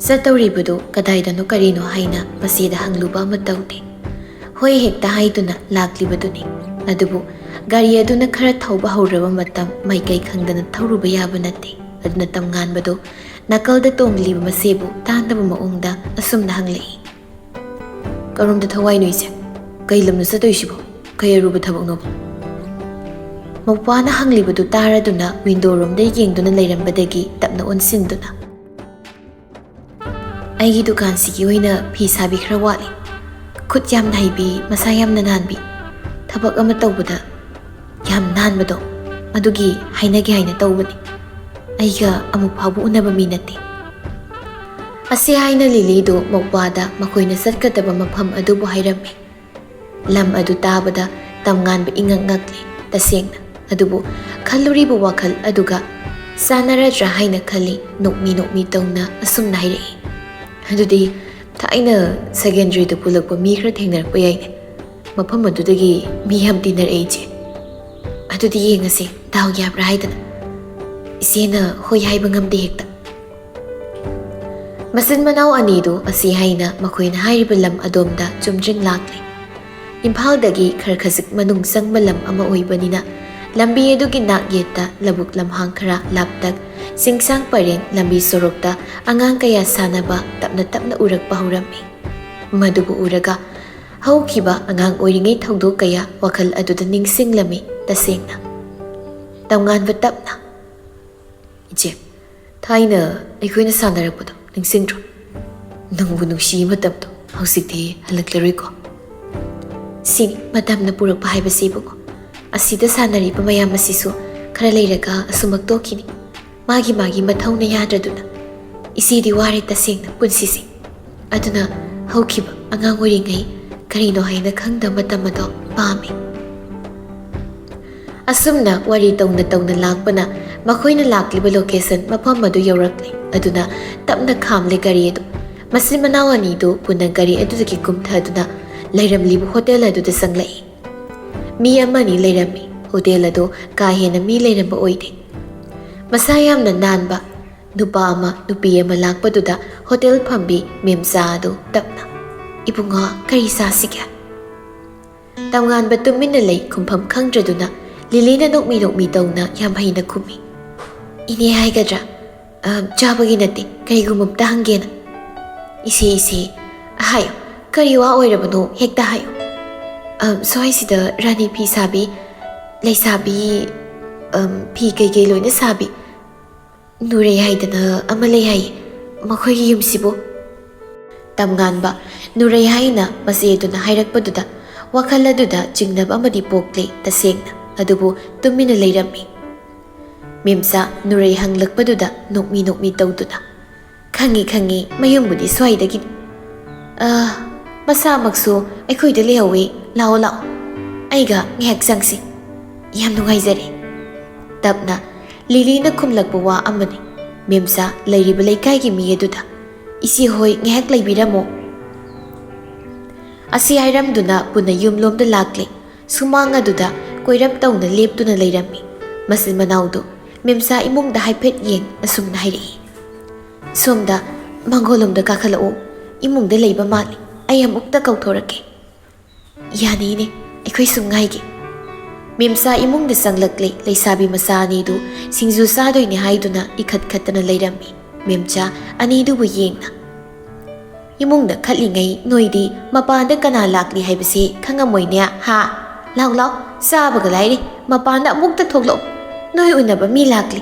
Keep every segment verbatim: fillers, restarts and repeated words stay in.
ꯆꯠꯇꯧꯔꯤꯕꯗꯨ ꯀꯗꯥꯏꯗꯅꯣ ꯀꯔꯤꯅꯣ ꯍꯥꯏꯅ ꯃꯆꯦꯗ ꯍꯪꯂꯨꯕ ꯑꯃ ꯇꯧꯗꯦ꯫ ꯍꯣꯏ ꯍꯦꯛꯇ ꯍꯥꯏꯗꯨꯅ ꯂꯥꯛꯂꯤꯕꯗꯨꯅꯤ꯫ ꯑꯗꯨꯕꯨ ꯒꯥꯔꯤ ꯑꯗꯨꯅ ꯈꯔ ꯊꯧꯕ ꯍꯧꯔꯕ ꯃꯇꯝ ꯃꯥꯏꯀꯩ ꯈꯪꯗꯅ ꯊꯧꯔꯨꯕ ꯌꯥꯕ ꯅꯠꯇꯦ꯫ ꯑꯗꯨꯅ ꯇꯝꯉꯥꯟꯕꯗꯨ ꯅꯥꯀꯜꯗ ꯇꯣꯡꯂꯤꯕ ꯃꯆꯦꯕꯨ ꯇꯥꯟꯗꯕ ꯃꯑꯣꯡꯗ ꯑꯁꯨꯝꯅ ꯍꯪꯂꯛꯏ, "ꯀꯔꯣꯝꯗ ꯊꯧ ꯍꯥꯏꯅꯣ ꯏꯆꯦ? ꯀꯩ ꯂꯝꯅꯣ ꯆꯠꯇꯣꯏꯁꯤꯕꯣ? ꯀꯩ ꯑꯔꯨꯕ ꯊꯕꯛꯅꯣꯕ?" ꯃꯧꯄ꯭ꯋꯥꯅ ꯍꯪꯂꯤꯕꯗꯨ ꯇꯥꯔꯗꯨꯅ ꯋꯤꯟꯗꯣꯔꯣꯝꯗ ꯌꯦꯡꯗꯨꯅ ꯂꯩꯔꯝꯕꯗꯒꯤ ꯇꯞꯅ ꯑꯣꯟꯁꯤꯟꯗꯨꯅ, "ꯑꯩꯒꯤ ꯗꯨꯀꯥꯟꯁꯤꯒꯤ ꯑꯣꯏꯅ ꯐꯤ ꯁꯥꯕꯤ ꯈꯔ ꯋꯥꯠꯂꯤ꯫ ꯈꯨꯠ ꯌꯥꯝꯅ ꯍꯩꯕꯤ, ꯃꯁꯥ ꯌꯥꯝꯅ ꯅꯥꯟꯕꯤ, ꯊꯕꯛ ꯑꯃ ꯇꯧꯕꯗ ꯌꯥꯝ ꯅꯥꯟꯕꯗꯣ, ꯑꯗꯨꯒꯤ ꯍꯥꯏꯅꯒꯦ ꯍꯥꯏꯅ ꯇꯧꯕꯅꯤ꯫ ꯑꯩꯒ ꯑꯃꯨꯛ ꯐꯥꯎꯕ ꯎꯅꯕ ꯃꯤ ꯅꯠꯇꯦ"꯫ ꯑꯁꯤ ꯍꯥꯏꯅ ꯂꯤꯂꯤꯗꯨ ꯃꯧꯄ꯭ꯋꯥꯗ ꯃꯈꯣꯏꯅ ꯆꯠꯀꯗꯕ ꯃꯐꯝ ꯑꯗꯨꯕꯨ ꯍꯥꯏꯔꯝꯃꯤ꯫ ꯂꯝ ꯑꯗꯨ ꯇꯥꯕꯗ ꯇꯝꯉꯥꯟꯕ ꯏꯉꯛ ꯉꯛꯂꯤ ꯇꯁꯦꯡꯅ꯫ ꯑꯗꯨꯕꯨ ꯈꯜꯂꯨꯔꯤꯕ ꯋꯥꯈꯜ ꯑꯗꯨꯒ ꯆꯥꯟꯅꯔꯗ꯭ꯔꯥ ꯍꯥꯏꯅ ꯈꯜꯂꯤ꯫ ꯅꯣꯛꯃꯤ ꯅꯣꯛꯃꯤ ꯇꯧꯅ ꯑꯁꯨꯝꯅ ꯍꯥꯏꯔꯛꯏ, "ꯑꯗꯨꯗꯤ ꯊꯥꯏꯅ ꯁꯦꯀꯦꯟꯗꯔꯤꯗ ꯄꯨꯜꯂꯛꯄ ꯃꯤ ꯈꯔ ꯊꯦꯡꯅꯔꯛꯄ ꯌꯥꯏꯅꯦ꯫ ꯃꯐꯝ ꯑꯗꯨꯗꯒꯤ ꯃꯤ ꯌꯥꯝ ꯇꯤꯟꯅꯔꯛꯑꯦ ꯏꯆꯦ꯫ ꯑꯗꯨꯗꯤ ꯌꯦꯡꯉꯁꯤ, ꯗꯥꯎ ꯌꯥꯕ꯭ꯔꯥ ꯍꯥꯏꯗꯅ꯫ ꯏꯆꯦꯅ ꯍꯣꯏ ꯍꯥꯏꯕ ꯉꯝꯗꯦ ꯍꯦꯛꯇ"꯫ ꯃꯆꯤꯟ ꯃꯅꯥꯎ ꯑꯅꯤꯗꯨ ꯑꯁꯤ ꯍꯥꯏꯅ ꯃꯈꯣꯏꯅ ꯍꯥꯏꯔꯤꯕ ꯂꯝ ꯑꯗꯣꯝꯗ ꯆꯨꯝꯗ꯭ꯔꯤꯡ ꯂꯥꯛꯂꯦ꯫ ꯏꯝꯐꯥꯜꯗꯒꯤ ꯈꯔ ꯈꯖꯤꯛ ꯃꯅꯨꯡ ꯆꯪꯕ ꯂꯝ ꯑꯃ ꯑꯣꯏꯕꯅꯤꯅ ꯂꯝꯕꯤ ꯑꯗꯨꯒꯤ ꯅꯥꯛ ꯌꯦꯠꯇ ꯂꯧꯕꯨꯛ ꯂꯝꯍꯥꯡ ꯈꯔ ꯂꯥꯞꯇꯛ, ꯆꯤꯡꯁꯥꯡ ꯄꯔꯦꯡ, ꯂꯝꯕꯤ ꯁꯣꯔꯣꯛꯇ ꯑꯉꯥꯡ ꯀꯌꯥ ꯁꯥꯟꯅꯕ ꯇꯞꯅ ꯇꯞꯅ ꯎꯔꯛꯄ ꯍꯧꯔꯝꯃꯤ꯫ ꯃꯗꯨꯕꯨ ꯎꯔꯒ ꯍꯧꯈꯤꯕ ꯑꯉꯥꯡ ꯑꯣꯏꯔꯤꯉꯩ ꯊꯧꯗꯣꯛ ꯀꯌꯥ ꯋꯥꯈꯜ ꯑꯗꯨꯗ ꯅꯤꯡꯁꯤꯡꯂꯝꯃꯤ ꯇꯁꯦꯡꯅ꯫ ꯇꯝꯉꯥꯟꯕ ꯇꯞꯅ, "ꯏꯆꯦ, ꯊꯥꯏꯅ ꯑꯩꯈꯣꯏꯅ ꯁꯥꯟꯅꯔꯛꯄꯗꯣ ꯅꯤꯡꯁꯤꯡꯗ꯭ꯔꯣ? ꯅꯨꯡꯕꯨ ꯅꯨꯡꯁꯤ ꯃꯇꯝꯗꯣ, ꯍꯧꯖꯤꯛꯇꯤ ꯍꯜꯂꯛꯂꯔꯣꯏꯀꯣ"꯫ "ꯁꯤꯅꯤ ꯃꯇꯝꯅ ꯄꯨꯔꯛꯄ ꯍꯥꯏꯕꯁꯤ ꯏꯕꯨꯡꯉꯣ꯫ ꯑꯁꯤꯗ ꯁꯥꯟꯅꯔꯤꯕ ꯃꯌꯥꯝ ꯑꯁꯤꯁꯨ ꯈꯔ ꯂꯩꯔꯒ ꯑꯁꯨꯃꯛ ꯇꯣꯛꯈꯤꯅꯤ꯫ ꯃꯥꯒꯤ ꯃꯥꯒꯤ ꯃꯊꯧꯅ ꯌꯥꯗ꯭ꯔꯗꯨꯅ꯫ ꯏꯆꯦꯗꯤ ꯋꯥꯔꯦ ꯇꯁꯦꯡꯅ ꯄꯨꯟꯁꯤꯁꯦ꯫ ꯑꯗꯨꯅ ꯍꯧꯈꯤꯕ ꯑꯉꯥꯡ ꯑꯣꯏꯔꯤꯉꯩ ꯀꯔꯤꯅꯣ ꯍꯥꯏꯅ ꯈꯪꯗꯕ ꯃꯇꯝ ꯑꯗꯣ ꯄꯥꯝꯃꯤ"꯫ ꯑꯁꯨꯝꯅ ꯋꯥꯔꯤ ꯇꯧꯅ ꯇꯧꯅ ꯂꯥꯛꯄꯅ ꯃꯈꯣꯏꯅ ꯂꯥꯛꯂꯤꯕ ꯂꯣꯀꯦꯁꯟ ꯃꯐꯝ ꯑꯗꯨ ꯌꯧꯔꯛꯂꯦ꯫ ꯑꯗꯨꯅ ꯇꯞꯅ ꯈꯥꯝꯂꯦ ꯒꯥꯔꯤ ꯑꯗꯨ꯫ ꯃꯆꯤꯟ ꯃꯅꯥꯎ ꯑꯅꯤꯗꯨ ꯄꯨꯟꯅ ꯒꯥꯔꯤ ꯑꯗꯨꯗꯒꯤ ꯀꯨꯝꯊꯗꯨꯅ ꯂꯩꯔꯝꯂꯤꯕ ꯍꯣꯇꯦꯜ ꯑꯗꯨꯗ ꯆꯪꯂꯛꯏ꯫ ꯃꯤ ꯑꯃꯅꯤ ꯂꯩꯔꯝꯃꯤ꯫ ꯍꯣꯇꯦꯜ ꯑꯗꯨ ꯀꯥ ꯍꯦꯟꯅ ꯃꯤ ꯂꯩꯔꯝꯕ ꯑꯣꯏꯗꯦ꯫ ꯃꯁꯥ ꯌꯥꯝꯅ ꯅꯥꯟꯕ, ꯅꯨꯄꯥ ꯑꯃ ꯅꯨꯄꯤ ꯑꯃ ꯂꯥꯛꯄꯗꯨꯗ ꯍꯣꯇꯦꯜ ꯐꯝꯕꯤ ꯃꯦꯝꯆꯥ ꯑꯗꯨ ꯇꯞꯅ, "ꯏꯕꯨꯡꯉꯣ, ꯀꯔꯤ ꯆꯥꯁꯤꯒꯦ?" ꯇꯝꯉꯥꯟꯕ ꯇꯨꯃꯤꯟꯅ ꯂꯩ, ꯈꯨꯝꯐꯝ ꯈꯪꯗ꯭ꯔꯗꯨꯅ ꯂꯤꯂꯤꯅ ꯅꯣꯛꯃꯤ ꯅꯣꯛꯃꯤ ꯇꯧꯅ ꯌꯥꯝ ꯍꯩꯅ ꯈꯨꯝꯃꯤ, "ꯏꯅꯦ ꯍꯥꯏꯒꯗ꯭ꯔꯥ? ꯑ, ꯆꯥꯕꯒꯤ ꯅꯠꯇꯦ, ꯀꯔꯤꯒꯨꯝꯕ ꯑꯝꯇ ꯍꯪꯒꯦꯅ꯫" "ꯏꯆꯦ, ꯏꯆꯦ, ꯍꯥꯏꯌꯨ, ꯀꯔꯤ ꯋꯥ ꯑꯣꯏꯔꯕꯅꯣ ꯍꯦꯛꯇ ꯍꯥꯏꯌꯨ꯫" "ꯑ, ꯁ꯭ꯋꯥꯏꯁꯤꯗ ꯔꯥꯅꯤ ꯐꯤ ꯁꯥꯕꯤ, ꯂꯩꯁꯥꯕꯤ, ꯑ, ꯐꯤ ꯀꯩꯀꯩ ꯂꯣꯏꯅ ꯁꯥꯕꯤ ꯅꯨꯔꯩ ꯍꯥꯏꯗꯅ ꯑꯃ ꯂꯩ ꯍꯥꯏꯌꯦ, ꯃꯈꯣꯏꯒꯤ ꯌꯨꯝꯁꯤꯕꯨ?" ꯇꯝꯉꯥꯟꯕ ꯅꯨꯔꯩ ꯍꯥꯏꯅ ꯃꯆꯦꯗꯨꯅ ꯍꯥꯏꯔꯛꯄꯗꯨꯗ ꯋꯥꯈꯜ ꯑꯗꯨꯗ ꯆꯤꯡꯅꯕ ꯑꯃꯗꯤ ꯄꯣꯛꯂꯦ ꯇꯁꯦꯡꯅ, ꯑꯗꯨꯕꯨ ꯇꯨꯃꯤꯟꯅ ꯂꯩꯔꯝꯃꯤ꯫ ꯃꯦꯝꯆꯥ ꯅꯨꯔꯩ ꯍꯪꯂꯛꯄꯗꯨꯗ ꯅꯣꯛꯃꯤ ꯅꯣꯛꯃꯤ ꯇꯧꯗꯨꯅ, "ꯈꯪꯉꯤ, ꯈꯪꯉꯤ, ꯃꯌꯨꯝꯕꯨꯗꯤ ꯁ꯭ꯋꯥꯏꯗꯒꯤꯅꯤ꯫ ꯑ, ꯃꯁꯥꯃꯛꯁꯨ ꯑꯩꯈꯣꯏꯗ ꯂꯩꯍꯧꯋꯤ, ꯂꯥꯛꯑꯣ, ꯂꯥꯛꯑꯣ, ꯑꯩꯒ ꯉꯥꯏꯍꯥꯛ ꯆꯪꯁꯤ꯫ ꯌꯥꯝ ꯅꯨꯡꯉꯥꯏꯖꯔꯦ꯫" ꯇꯞꯅ ꯂꯤꯂꯤꯅ ꯈꯨꯝꯂꯛꯄ ꯋꯥ ꯑꯃꯅꯤ꯫ ꯃꯦꯝꯆꯥ ꯂꯩꯔꯤꯕ ꯂꯩꯀꯥꯏꯒꯤ ꯃꯤ ꯑꯗꯨꯗ, "ꯏꯆꯦ ꯍꯣꯏ ꯉꯥꯏꯍꯥꯛ ꯂꯩꯕꯤꯔꯝꯃꯣ꯫" ꯑꯁꯤ ꯍꯥꯏꯔꯝꯗꯨꯅ ꯄꯨꯟꯅ ꯌꯨꯝꯂꯣꯝꯗ ꯂꯥꯛꯂꯦ꯫ ꯁꯨꯃꯥꯡ ꯑꯗꯨꯗ ꯀꯣꯏꯔꯞ ꯇꯧꯅ ꯂꯦꯞꯇꯨꯅ ꯂꯩꯔꯝꯃꯤ꯫ ꯃꯆꯤꯟ ꯃꯅꯥꯎꯗꯨ ꯃꯦꯝꯆꯥ ꯏꯃꯨꯡꯗ ꯍꯥꯏꯐꯦꯠ ꯌꯦꯡ ꯑꯁꯨꯝꯅ ꯍꯥꯏꯔꯛꯏ, "ꯁꯣꯝꯗ ꯃꯥꯡꯒꯣꯜꯂꯣꯝꯗ ꯀꯥꯈꯠꯂꯛꯎ, ꯏꯃꯨꯡꯗ ꯂꯩꯕ ꯃꯥꯜꯂꯤ, ꯑꯩ ꯑꯃꯨꯛꯇ ꯀꯧꯊꯣꯔꯛꯀꯦ꯫" "ꯌꯥꯅꯤꯅꯦ, ꯑꯩꯈꯣꯏ ꯁꯨꯝ ꯉꯥꯏꯒꯦ꯫" ꯃꯦꯝꯆꯥ ꯏꯃꯨꯡꯗ ꯆꯪꯂꯛꯂꯦ꯫ ꯂꯩꯁꯥꯕꯤ ꯃꯆꯥ ꯑꯅꯤꯗꯨ ꯁꯤꯡꯖꯨ ꯆꯥꯗꯣꯏꯅꯦ ꯍꯥꯏꯗꯨꯅ ꯏꯈꯠ ꯈꯠꯇꯅ ꯂꯩꯔꯝꯃꯤ꯫ ꯃꯦꯝꯆꯥ ꯑꯅꯤꯗꯨꯕꯨ ꯌꯦꯡꯅ, "ꯏꯃꯨꯡꯗ ꯈꯠꯂꯤꯉꯩ ꯅꯣꯏꯗꯤ ꯃꯄꯥꯟꯗ ꯀꯅꯥ ꯂꯥꯛꯂꯤ ꯍꯥꯏꯕꯁꯦ ꯈꯪꯉꯝꯃꯣꯏꯅꯦ, ꯍꯥ? ꯂꯥꯎ, ꯂꯥꯎ, ꯆꯥꯕꯒ ꯂꯥꯏꯔꯤ, ꯃꯄꯥꯟꯗ ꯑꯃꯨꯛꯇ ꯊꯣꯛꯂꯛꯎ, ꯅꯣꯏ ꯎꯅꯕ ꯃꯤ ꯂꯥꯛꯂꯤ꯫"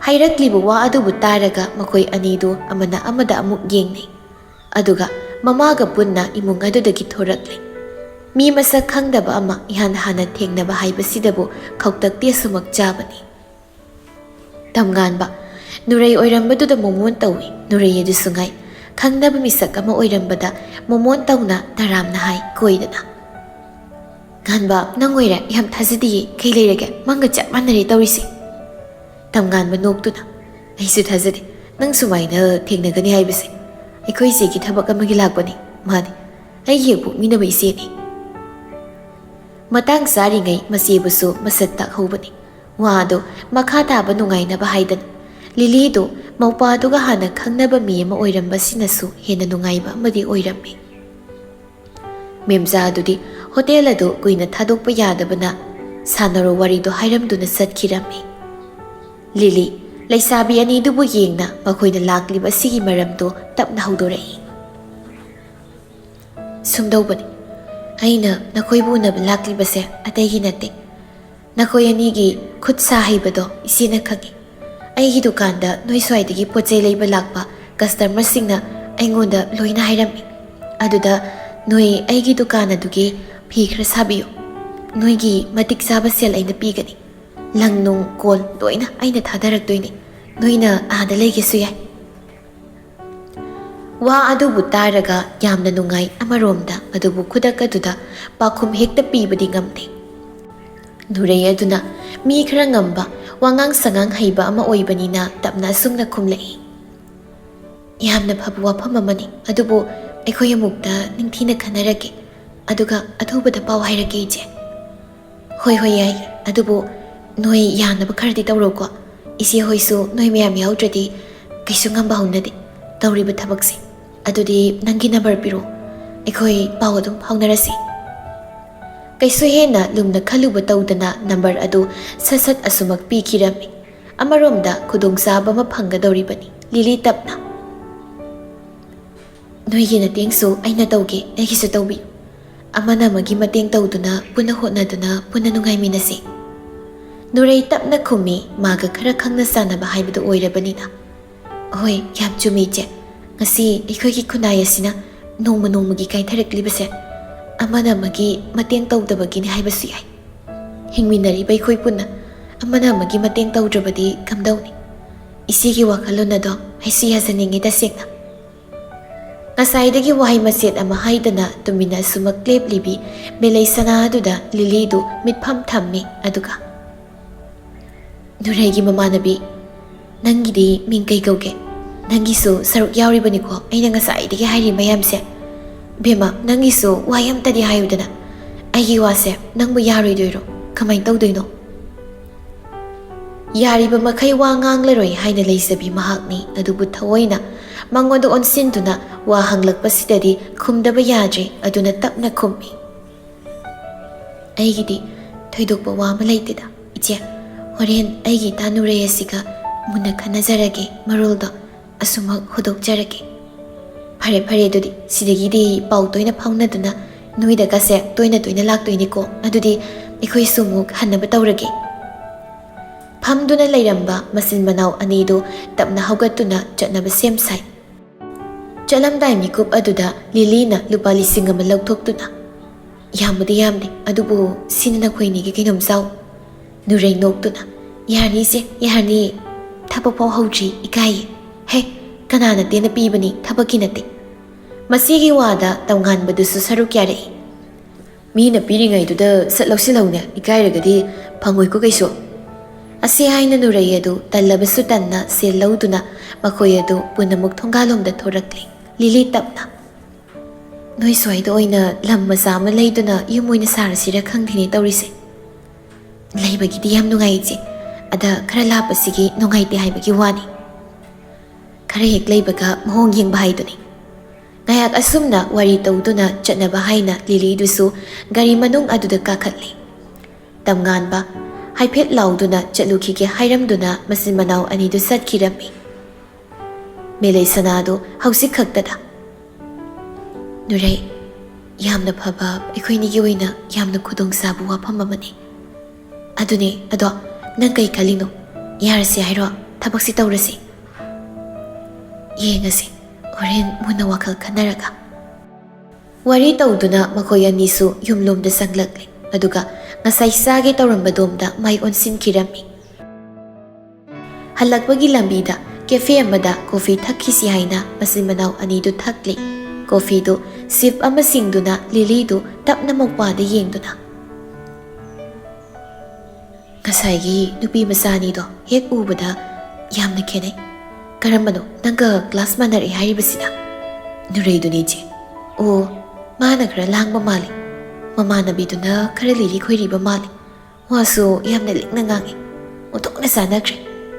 ꯍꯥꯏꯔꯛꯂꯤꯕ ꯋꯥ ꯑꯗꯨꯕꯨ ꯇꯥꯔꯒ ꯃꯈꯣꯏ ꯑꯅꯤꯗꯨ ꯑꯃꯅ ꯑꯃꯗ ꯑꯃꯨꯛ ꯌꯦꯡꯅꯩ꯫ ꯑꯗꯨꯒ ꯃꯃꯥꯒ ꯄꯨꯟꯅ ꯏꯃꯨꯡ ꯑꯗꯨꯗꯒꯤ ꯊꯣꯔꯛꯂꯦ꯫ ꯃꯤ ꯃꯁꯛ ꯈꯪꯗꯕ ꯑꯃ ꯏꯍꯥꯟ ꯍꯥꯟꯅ ꯊꯦꯡꯅꯕ ꯍꯥꯏꯕꯁꯤꯗꯕꯨ ꯈꯧꯇꯛꯇꯤ ꯑꯁꯨꯃꯛ ꯆꯥꯕꯅꯤ꯫ ꯇꯝꯉꯥꯟꯕ ꯅꯨꯔꯩ ꯑꯣꯏꯔꯝꯕꯗꯨꯗ ꯃꯣꯃꯣꯟ ꯇꯧꯏ꯫ ꯅꯨꯔꯩ ꯑꯗꯨꯁꯨ ꯉꯥꯏ꯫ ꯈꯪꯅꯕ ꯃꯤꯁꯛ ꯑꯃ ꯑꯣꯏꯔꯝꯕꯗ ꯃꯣꯃꯣꯟ ꯇꯧꯅ ꯇꯔꯥꯝꯅ ꯍꯥꯏ ꯀꯣꯏꯗꯅ, "ꯉꯥꯟꯕ, ꯅꯪ ꯑꯣꯏꯔꯦ? ꯌꯥꯝ ꯊꯥꯖꯗꯤꯌꯦ꯫ ꯀꯩ ꯂꯩꯔꯒꯦ? ꯃꯪꯒ ꯆꯞ ꯃꯥꯟꯅꯔꯦ ꯇꯧꯔꯤꯁꯦ꯫" ꯇꯝꯉꯥꯟꯕ ꯅꯣꯛꯇꯨꯅ, "ꯑꯩꯁꯨ ꯊꯥꯖꯗꯦ ꯅꯪ ꯁꯨꯃꯥꯏꯅ ꯊꯦꯡꯅꯒꯅꯤ ꯍꯥꯏꯕꯁꯦ꯫ ꯑꯩꯈꯣꯏ ꯏꯆꯦꯒꯤ ꯊꯕꯛ ꯑꯃꯒꯤ ꯂꯥꯛꯄꯅꯤ꯫ ꯃꯥꯅꯤ, ꯑꯩꯒꯤ ꯍꯦꯛ ꯄꯣꯛꯃꯤꯟꯅꯕ ꯏꯆꯦꯅꯤ꯫" ꯃꯇꯥꯡ ꯆꯥꯔꯤꯉꯩ ꯃꯆꯦꯕꯨꯁꯨ ꯃꯁꯛ ꯇꯥꯛꯍꯧꯕꯅꯤ꯫ ꯋꯥꯗꯨ ꯃꯈꯥ ꯇꯥꯕ ꯅꯨꯡꯉꯥꯏꯅꯕ ꯍꯥꯏꯗꯅ꯫ ꯂꯤꯂꯤꯗꯨ ꯃꯧꯄꯥꯗꯨꯒ ꯍꯥꯟꯅ ꯈꯪꯅꯕ ꯃꯤ ꯑꯃ ꯑꯣꯏꯔꯝꯕꯁꯤꯅꯁꯨ ꯍꯦꯟꯅ ꯅꯨꯡꯉꯥꯏꯕ ꯑꯃꯗꯤ ꯑꯣꯏꯔꯝꯃꯤ꯫ ꯃꯦꯝꯖꯥ ꯑꯗꯨꯗꯤ ꯍꯣꯇꯦꯜ ꯑꯗꯨ ꯀꯨꯏꯅ ꯊꯥꯗꯣꯛꯄ ꯌꯥꯗꯕꯅ ꯁꯥꯟꯅꯔꯣ ꯋꯥꯔꯤꯗꯨ ꯍꯥꯏꯔꯝꯗꯨꯅ ꯆꯠꯈꯤꯔꯝꯃꯤ꯫ ꯂꯤꯂꯤ, ꯂꯩꯁꯥꯕꯤ ꯑꯅꯤꯗꯨꯕꯨ ꯌꯦꯡꯅ ꯃꯈꯣꯏꯅ ꯂꯥꯛꯂꯤꯕ ꯑꯁꯤꯒꯤ ꯃꯔꯝꯗꯨ ꯇꯞꯅ ꯍꯧꯗꯣꯔꯛꯏ꯫ ꯁꯨꯝꯗꯧꯕꯅꯤ, ꯑꯩꯅ ꯅꯈꯣꯏꯕꯨ ꯎꯅꯕ ꯂꯥꯛꯂꯤꯕꯁꯦ ꯑꯇꯩꯒꯤ ꯅꯠꯇꯦ꯫ ꯅꯈꯣꯏ ꯑꯅꯤꯒꯤ ꯈꯨꯠ ꯁꯥ ꯍꯩꯕꯗꯣ ꯏꯆꯦꯅ ꯈꯪꯏ꯫ ꯑꯩꯒꯤ ꯗꯨꯀꯥꯟꯗ ꯅꯣꯏ ꯁ꯭ꯋꯥꯏꯗꯒꯤ ꯄꯣꯠ ꯆꯩ ꯂꯩꯕ ꯂꯥꯛꯄ ꯀꯁꯇꯃꯔꯁꯤꯡꯅ ꯑꯩꯉꯣꯟꯗ ꯂꯣꯏꯅ ꯍꯥꯏꯔꯝꯃꯤ꯫ ꯑꯗꯨꯗ ꯅꯣꯏ ꯑꯩꯒꯤ ꯗꯨꯀꯥꯟ ꯑꯗꯨꯒꯤ ꯐꯤ ꯈꯔ ꯁꯥꯕꯤꯌꯨ, ꯅꯣꯏꯒꯤ ꯃꯇꯤꯛ ꯆꯥꯕ ꯁꯦꯜ ꯑꯩꯅ ꯄꯤꯒꯅꯤ꯫ ꯂꯪ ꯅꯨꯡ ꯀꯣꯟ ꯂꯣꯏꯅ ꯑꯩꯅ ꯊꯥꯗꯔꯛꯇꯣꯏꯅꯤ꯫ ꯅꯣꯏꯅ ꯑꯥꯗ ꯂꯩꯒꯦꯁꯨ ꯌꯥꯏ꯫ ꯋꯥ ꯑꯗꯨꯕꯨ ꯇꯥꯔꯒ ꯌꯥꯝꯅ ꯅꯨꯡꯉꯥꯏ ꯑꯃꯔꯣꯝꯗ, ꯑꯗꯨꯕꯨ ꯈꯨꯗꯛ ꯑꯗꯨꯗ ꯄꯥꯎꯈꯨꯝ ꯍꯦꯛꯇ ꯄꯤꯕꯗꯤ ꯉꯝꯗꯦ꯫ ꯅꯨꯔꯩ ꯑꯗꯨꯅ ꯃꯤ ꯈꯔ ꯉꯝꯕ, ꯋꯥꯉꯥꯡ ꯁꯉꯥꯡ ꯍꯩꯕ ꯑꯃ ꯑꯣꯏꯕꯅꯤꯅ ꯇꯞꯅ ꯑꯁꯨꯝꯅ ꯈꯨꯝꯂꯛꯏ꯫ ꯌꯥꯝꯅ ꯐꯕ ꯋꯥꯐꯝ ꯑꯃꯅꯤ, ꯑꯗꯨꯕꯨ ꯑꯩꯈꯣꯏ ꯑꯃꯨꯛꯇ ꯅꯤꯡꯊꯤꯅ ꯈꯟꯅꯔꯒꯦ, ꯑꯗꯨꯒ ꯑꯊꯨꯕꯗ ꯄꯥꯎ ꯍꯥꯏꯔꯛꯀꯦ, ꯏꯆꯦ꯫ ꯍꯣꯏ, ꯍꯣꯏ, ꯌꯥꯏ, ꯑꯗꯨꯕꯨ ꯅꯣꯏ ꯌꯥꯅꯕ ꯈꯔꯗꯤ ꯇꯧꯔꯣꯀꯣ꯫ ꯏꯆꯦ ꯍꯣꯏꯁꯨ ꯅꯣꯏ ꯃꯌꯥꯝ ꯌꯥꯎꯗ꯭ꯔꯗꯤ ꯀꯩꯁꯨ ꯉꯝꯕ ꯍꯧꯅꯗꯦ ꯇꯧꯔꯤꯕ ꯊꯕꯛꯁꯦ꯫ ꯑꯗꯨꯗꯤ ꯅꯪꯒꯤ ꯅꯝꯕꯔ ꯄꯤꯔꯣ, ꯑꯩꯈꯣꯏ ꯄꯥꯎ ꯑꯗꯨꯝ ꯐꯥꯎꯅꯔꯁꯤ꯫ ꯀꯩꯁꯨ ꯍꯦꯟꯅ ꯂꯨꯝꯅ ꯈꯜꯂꯨꯕ ꯇꯧꯗꯅ ꯅꯝꯕꯔ ꯑꯗꯨ ꯁꯠ ꯁꯠ ꯑꯁꯨꯃꯛ ꯄꯤꯈꯤꯔꯝꯃꯤ꯫ ꯑꯃꯔꯣꯝꯗ ꯈꯨꯗꯣꯡꯆꯥꯕ ꯑꯃ ꯐꯪꯒꯗꯧꯔꯤꯕꯅꯤ꯫ ꯂꯤꯂꯤ ꯇꯞꯅ, "ꯅꯣꯏꯒꯤ ꯃꯇꯦꯡꯁꯨ ꯑꯩꯅ ꯇꯧꯒꯦ, ꯑꯩꯒꯤꯁꯨ ꯇꯧꯕꯤꯌꯨ꯫ ꯑꯃꯅ ꯑꯃꯒꯤ ꯃꯇꯦꯡ ꯇꯧꯗꯨꯅ, ꯄꯨꯟꯅ ꯍꯣꯠꯅꯗꯨꯅ, ꯄꯨꯟꯅ ꯅꯨꯡꯉꯥꯏꯃꯤꯟꯅꯁꯤ꯫" ꯅꯨꯔꯩ ꯇꯞꯅ ꯈꯨꯝꯃꯤ, ꯃꯥꯒ ꯈꯔ ꯈꯪꯅ ꯆꯥꯟꯅꯕ ꯍꯥꯏꯕꯗꯨ ꯑꯣꯏꯔꯕꯅꯤꯅ꯫ "ꯍꯣꯏ, ꯌꯥꯝ ꯆꯨꯝꯃꯤ, ꯏꯆꯦ꯫ ꯉꯁꯤ ꯑꯩꯈꯣꯏꯒꯤ ꯈꯨꯟꯅꯥꯏ ꯑꯁꯤꯅ ꯅꯣꯡꯃ ꯅꯣꯡꯃꯒꯤ ꯀꯥꯏꯊꯔꯛꯂꯤꯕꯁꯦ ꯑꯃꯅ ꯑꯃꯒꯤ ꯃꯇꯦꯡ ꯇꯧꯗꯕꯒꯤꯅꯤ ꯍꯥꯏꯕꯁꯨ ꯌꯥꯏ꯫ ꯍꯤꯡꯃꯤꯟꯅꯔꯤꯕ ꯑꯩꯈꯣꯏ ꯄꯨꯟꯅ ꯑꯃꯅ ꯑꯃꯒꯤ ꯃꯇꯦꯡ ꯇꯧꯗ꯭ꯔꯕꯗꯤ ꯀꯝꯗꯧꯅꯤ? ꯏꯆꯦꯒꯤ ꯋꯥꯈꯜꯂꯣꯟ ꯑꯗꯣ ꯑꯩꯁꯨ ꯌꯥꯖꯅꯤꯡꯉꯤ ꯇꯁꯦꯡꯅ꯫" ꯉꯁꯥꯏꯗꯒꯤ ꯋꯥꯍꯩ ꯃꯆꯦꯠ ꯑꯃ ꯍꯥꯏꯗꯅ ꯇꯨꯃꯤꯟꯅ ꯑꯁꯨꯃꯛ ꯂꯦꯞꯂꯤꯕꯤ ꯃꯦꯂꯩ ꯁꯅꯥ ꯑꯗꯨꯗ ꯂꯤꯂꯤꯗꯨ ꯃꯤꯠꯐꯝ ꯊꯝꯃꯤ꯫ ꯑꯗꯨꯒ, "ꯅꯨꯔꯩꯒꯤ ꯃꯃꯥꯟꯅꯕꯤ, ꯅꯪꯒꯤꯗꯤ ꯃꯤꯡ ꯀꯩ ꯀꯧꯒꯦ? ꯅꯪꯒꯤꯁꯨ ꯁꯔꯨꯛ ꯌꯥꯎꯔꯤꯕꯅꯤꯀꯣ ꯑꯩꯅ ꯉꯁꯥꯏꯗꯒꯤ ꯍꯥꯏꯔꯤ ꯃꯌꯥꯝꯁꯦ꯫ ꯕꯦꯝꯃ, ꯅꯪꯒꯤꯁꯨ ꯋꯥꯍꯩ ꯑꯝꯇꯗꯤ ꯍꯥꯏꯌꯨꯗꯅ꯫ ꯑꯩꯒꯤ ꯋꯥꯁꯦ ꯅꯪꯕꯨ ꯌꯥꯔꯣꯏꯗꯣꯏꯔꯣ? ꯀꯃꯥꯏꯅ ꯇꯧꯗꯣꯏꯅꯣ?" ꯌꯥꯔꯤꯕ ꯃꯈꯩ ꯋꯥ ꯉꯥꯡꯂꯔꯣꯏ ꯍꯥꯏꯅ ꯂꯩꯖꯕꯤ ꯃꯍꯥꯛꯅꯤ꯫ ꯑꯗꯨꯕꯨ ꯊꯑꯣꯏꯅ ꯃꯉꯣꯟꯗ ꯑꯣꯟꯁꯤꯟꯗꯨꯅ ꯋꯥ ꯍꯪꯂꯛꯄꯁꯤꯗꯗꯤ ꯈꯨꯝꯗꯕ ꯌꯥꯗ꯭ꯔꯦ꯫ ꯑꯗꯨꯅ ꯇꯞꯅ ꯈꯨꯝꯃꯤ, "ꯑꯩꯒꯤꯗꯤ ꯊꯣꯏꯗꯣꯛꯄ ꯋꯥ ꯑꯃ ꯂꯩꯇꯦꯗ, ꯏꯆꯦ꯫ ꯍꯣꯔꯦꯟ ꯑꯩꯒꯤ ꯏꯇꯥ ꯅꯨꯔꯩ ꯑꯁꯤꯒ ꯃꯨꯟꯅ ꯈꯟꯅꯖꯔꯒꯦ, ꯃꯔꯣꯜꯗꯣ ꯑꯁꯨꯃꯛ ꯍꯧꯗꯣꯛꯆꯔꯒꯦ꯫" "ꯐꯔꯦ, ꯐꯔꯦ, ꯑꯗꯨꯗꯤ ꯁꯤꯗꯒꯤꯗꯤ ꯄꯥꯎ ꯇꯣꯏꯅ ꯐꯥꯎꯅꯗꯨꯅ ꯅꯣꯏꯗꯀꯁꯦ ꯇꯣꯏꯅ ꯇꯣꯏꯅ ꯂꯥꯛꯇꯣꯏꯅꯤꯀꯣ꯫ ꯑꯗꯨꯗꯤ ꯑꯩꯈꯣꯏꯁꯨ ꯑꯃꯨꯛ ꯍꯟꯅꯕ ꯇꯧꯔꯒꯦ꯫" ꯐꯝꯗꯨꯅ ꯂꯩꯔꯝꯕ ꯃꯆꯤꯟ ꯃꯅꯥꯎ ꯑꯅꯤꯗꯨ ꯇꯞꯅ ꯍꯧꯒꯠꯇꯨꯅ ꯆꯠꯅꯕ ꯁꯦꯝ ꯁꯥꯏ꯫ ꯆꯠꯂꯝꯗꯥꯏ ꯃꯤꯀꯨꯞ ꯑꯗꯨꯗ ꯂꯤꯂꯤꯅ ꯂꯨꯄꯥ ꯂꯤꯁꯤꯡ ꯑꯃ ꯂꯧꯊꯣꯛꯇꯨꯅ, "ꯌꯥꯝꯕꯨꯗꯤ ꯌꯥꯝꯗꯦ, ꯑꯗꯨꯕꯨ ꯁꯤꯅ ꯅꯈꯣꯏ ꯑꯅꯤꯒꯤ ꯀꯩꯅꯣꯝ ꯆꯥꯎ꯫" ꯅꯨꯔꯩ ꯅꯣꯛꯇꯨꯅ, "ꯌꯥꯔꯅꯤ ꯏꯆꯦ, ꯌꯥꯔꯅꯤ꯫ ꯊꯕꯛ ꯐꯥꯎ ꯍꯧꯗ꯭ꯔꯤ, ꯏꯀꯥꯏꯌꯦ꯫ ꯍꯦ, ꯀꯅꯥꯅ ꯇꯦꯟꯅ ꯄꯤꯕꯅꯤ? ꯊꯕꯛꯀꯤ ꯅꯠꯇꯦ꯫" ꯃꯁꯤꯒꯤ ꯋꯥꯗ ꯇꯝꯉꯥꯟꯕꯗꯨꯁꯨ ꯁꯔꯨꯛ ꯌꯥꯔꯛꯏ꯫ "ꯃꯤꯅ ꯄꯤꯔꯤꯉꯩꯗꯨꯗ ꯁꯠ ꯂꯧꯁꯤꯜꯍꯧꯅꯦ, ꯏꯀꯥꯏꯔꯒꯗꯤ ꯐꯪꯉꯣꯏꯀꯣ ꯀꯩꯁꯨ꯫" ꯑꯁꯤ ꯍꯥꯏꯅ ꯅꯨꯔꯩ ꯑꯗꯨ ꯇꯜꯂꯕꯁꯨ ꯇꯟꯅ ꯁꯦꯜ ꯂꯧꯗꯨꯅ ꯃꯈꯣꯏ ꯑꯗꯨ ꯄꯨꯟꯅꯃꯛ ꯊꯣꯡꯒꯥꯜꯂꯣꯝꯗ ꯊꯣꯔꯛꯂꯤ꯫ ꯂꯤꯂꯤ ꯇꯞꯅ, "ꯅꯣꯏ ꯁ꯭ꯋꯥꯏꯗ ꯑꯣꯏꯅ ꯂꯝ ꯃꯆꯥ ꯑꯃ ꯂꯩꯗꯨꯅ ꯌꯨꯝ ꯑꯣꯏꯅ ꯁꯥꯔꯁꯤꯔ ꯈꯪꯗꯦꯅꯦ ꯇꯧꯔꯤꯁꯦ꯫" "ꯂꯩꯕꯒꯤꯗꯤ ꯌꯥꯝ ꯅꯨꯡꯉꯥꯏ ꯏꯆꯦ, ꯑꯗ ꯈꯔ ꯂꯥꯞꯄꯁꯤꯒꯤ ꯅꯨꯡꯉꯥꯏꯇꯦ ꯍꯥꯏꯕꯒꯤ ꯋꯥꯅꯤ꯫ ꯈꯔ ꯍꯦꯛ ꯂꯩꯕꯒ ꯃꯑꯣꯡ ꯌꯦꯡꯕ ꯍꯥꯏꯗꯨꯅꯤ꯫" ꯉꯥꯏꯍꯥꯛ ꯑꯁꯨꯝꯅ ꯋꯥꯔꯤ ꯇꯧꯗꯨꯅ ꯆꯠꯅꯕ ꯍꯥꯏꯅ ꯂꯤꯂꯤꯗꯨꯁꯨ ꯒꯥꯔꯤ ꯃꯅꯨꯡ ꯑꯗꯨꯗ ꯀꯥꯈꯠꯂꯤ꯫ ꯇꯝꯉꯥꯟꯕ ꯍꯥꯏꯐꯦꯠ ꯂꯥꯎꯗꯨꯅ ꯆꯠꯂꯨꯈꯤꯒꯦ ꯍꯥꯏꯔꯝꯗꯨꯅ ꯃꯆꯤꯟ ꯃꯅꯥꯎ ꯑꯅꯤꯗꯨ ꯆꯠꯈꯤꯔꯝꯃꯤ꯫ ꯃꯦꯂꯩ ꯁꯅꯥꯗꯨ ꯍꯧꯖꯤꯛ ꯈꯛꯇꯗ, "ꯅꯨꯔꯩ, ꯌꯥꯝꯅ ꯐꯕ ꯑꯩꯈꯣꯏꯅꯤꯒꯤ ꯑꯣꯏꯅ ꯌꯥꯝꯅ ꯈꯨꯗꯣꯡꯆꯥꯕ ꯋꯥꯐꯝ ꯑꯃꯅꯤ꯫ ꯑꯗꯨꯅꯦ, ꯑꯗꯣ ꯅꯪ ꯀꯩ ꯈꯜꯂꯤꯅꯣ? ꯌꯥꯔꯁꯤ ꯍꯥꯏꯔꯣ? ꯊꯕꯛꯁꯤ ꯇꯧꯔꯁꯤ?" "ꯌꯦꯡꯉꯁꯤ, ꯍꯣꯔꯦꯟ ꯃꯨꯟꯅ ꯋꯥꯈꯜ ꯈꯟꯅꯔꯒ꯫" ꯋꯥꯔꯤ ꯇꯧꯗꯨꯅ ꯃꯈꯣꯏ ꯑꯅꯤꯁꯨ ꯌꯨꯝꯂꯣꯝꯗ ꯆꯪꯂꯛꯂꯦ꯫ ꯑꯗꯨꯒ ꯉꯁꯥꯏ ꯆꯥꯒꯦ ꯇꯧꯔꯝꯕꯗꯣꯝꯗ ꯃꯥꯏ ꯑꯣꯟꯁꯤꯟꯈꯤꯔꯝꯃꯤ꯫ ꯍꯜꯂꯛꯄꯒꯤ ꯂꯝꯕꯤꯗ ꯀꯦꯐꯦ ꯑꯃꯗ ꯀꯣꯐꯤ ꯊꯛꯈꯤꯁꯤ ꯍꯥꯏꯅ ꯃꯆꯤꯟ ꯃꯅꯥꯎ ꯑꯅꯤꯗꯨ ꯊꯛꯂꯤ꯫ ꯀꯣꯐꯤꯗꯨ ꯁꯤꯞ ꯑꯃ ꯁꯤꯡꯗꯨꯅ ꯂꯤꯂꯤꯗꯨ ꯇꯞꯅ ꯃꯧꯄ꯭ꯋꯥꯗ ꯌꯦꯡꯗꯨꯅ, "ꯉꯁꯥꯏꯒꯤ ꯅꯨꯄꯤ ꯃꯆꯥ ꯑꯅꯤꯗꯣ ꯍꯦꯛ ꯎꯕꯗ ꯌꯥꯝꯅ ꯈꯦꯠꯅꯩ꯫ ꯀꯔꯝꯕꯅꯣ ꯅꯪꯒ ꯀ꯭ꯂꯥꯁ ꯃꯥꯟꯅꯔꯛꯏ ꯍꯥꯏꯔꯤꯕꯁꯤꯅ?" "ꯅꯨꯔꯩꯗꯨꯅꯤ ꯏꯆꯦ꯫" "ꯑꯣ, ꯃꯥꯅ ꯈꯔ ꯂꯥꯡꯕ ꯃꯥꯜꯂꯤ꯫ ꯃꯃꯥꯟꯅꯕꯤꯗꯨꯅ ꯈꯔ ꯂꯤꯔꯤ ꯈꯣꯏꯔꯤꯕ ꯃꯥꯜꯂꯤ꯫ ꯋꯥꯁꯨ ꯌꯥꯝꯅ ꯂꯤꯛꯅ ꯉꯥꯡꯉꯤ꯫ ꯑꯣꯟꯊꯣꯛꯅ ꯆꯥꯟꯅꯈ꯭ꯔꯦ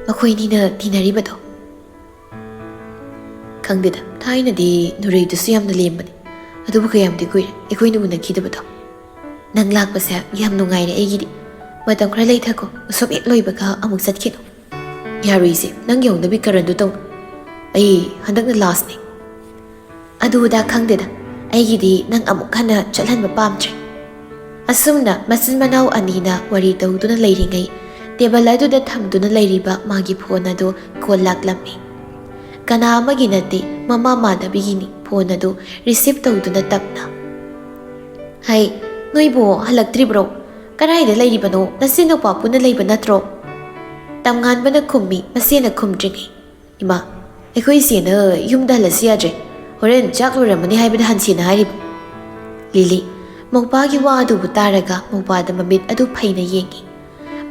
ꯃꯈꯣꯏꯅꯤꯅ ꯇꯤꯟꯅꯔꯤꯕꯗꯣ꯫ ꯈꯪꯗꯦꯗ, ꯊꯥꯏꯅꯗꯤ ꯅꯨꯔꯩꯗꯨꯁꯨ ꯌꯥꯝꯅ ꯂꯦꯝꯕꯅꯤ꯫ ꯑꯗꯨꯕꯨ ꯀꯌꯥꯝꯗꯤ ꯀꯨꯏꯔꯦ ꯑꯩꯈꯣꯏꯅ ꯎꯅꯈꯤꯗꯕꯗꯣ꯫ ꯅꯪ ꯂꯥꯛꯄꯁꯦ ꯌꯥꯝ ꯅꯨꯡꯉꯥꯏꯔꯦ ꯑꯩꯒꯤꯗꯤ꯫ ꯃꯇꯝ ꯈꯔ ꯂꯩꯊꯈꯣ, ꯎꯁꯣꯞ ꯍꯦꯛ ꯂꯣꯏꯕꯒ ꯑꯃꯨꯛ ꯆꯠꯈꯤꯅꯨ꯫ ꯌꯥꯔꯣꯏꯁꯦ, ꯅꯪ ꯌꯧꯅꯕꯤ ꯀꯔꯟꯗꯨ ꯇꯧꯅꯨ꯫ ꯑꯩ ꯍꯟꯗꯛꯅ ꯂꯥꯁꯅꯦ꯫ ꯑꯗꯨꯗ ꯈꯪꯗꯦꯗ, ꯑꯩꯒꯤꯗꯤ ꯅꯪ ꯑꯃꯨꯛ ꯍꯟꯅ ꯆꯠꯍꯟꯕ ꯄꯥꯝꯗ꯭ꯔꯦ꯫ ꯑꯁꯨꯝꯅ ꯃꯆꯤꯟ ꯃꯅꯥꯎ ꯑꯅꯤꯅ ꯋꯥꯔꯤ ꯇꯧꯗꯨꯅ ꯂꯩꯔꯤꯉꯩ, ꯇꯦꯕꯜ ꯑꯗꯨꯗ ꯊꯝꯗꯨꯅ ꯂꯩꯔꯤꯕ ꯃꯥꯒꯤ ꯐꯣꯟ ꯑꯗꯨ ꯀꯣꯜ ꯂꯥꯛꯂꯝꯃꯤ꯫ ꯀꯅꯥ ꯑꯃꯒꯤ ꯅꯠꯇꯦ, ꯃꯃꯥ ꯃꯥꯙꯕꯤꯒꯤꯅꯤ꯫ ꯐꯣꯟ ꯑꯗꯨ ꯔꯤꯁꯤꯞ ꯇꯧꯗꯨꯅ ꯇꯞꯅ, "ꯍꯩ, ꯅꯣꯏꯕꯨ ꯍꯜꯂꯛꯇ꯭ꯔꯤꯕ꯭ꯔꯣ? ꯀꯗꯥꯏꯗ ꯂꯩꯔꯤꯕꯅꯣ? ꯅꯆꯦ ꯅꯨꯄꯥ ꯄꯨꯟꯅ ꯂꯩꯕ ꯅꯠꯇ꯭ꯔꯣ?" ꯇꯝꯉꯥꯟꯕꯅ ꯈꯨꯝꯃꯤ, ꯃꯆꯦꯅ ꯈꯨꯝꯗ꯭ꯔꯤꯉꯩ꯫ "ꯏꯃꯥ, ꯑꯩꯈꯣꯏ ꯏꯆꯦꯅ ꯌꯨꯝꯗ ꯍꯜꯂꯁꯤ ꯌꯥꯗ꯭ꯔꯦ꯫ ꯍꯣꯔꯦꯟ ꯆꯥꯛ ꯂꯣꯏꯔꯝꯃꯅꯤ ꯍꯥꯏꯕꯗ ꯍꯟꯁꯦꯅ ꯍꯥꯏꯔꯤꯕ꯫" ꯂꯤꯂꯤ, ꯃꯧꯄꯥꯒꯤ ꯋꯥ ꯑꯗꯨꯕꯨ ꯇꯥꯔꯒ ꯃꯧꯄꯥꯗ ꯃꯃꯤꯠ ꯑꯗꯨ ꯐꯩꯅ ꯌꯦꯡꯉꯤ꯫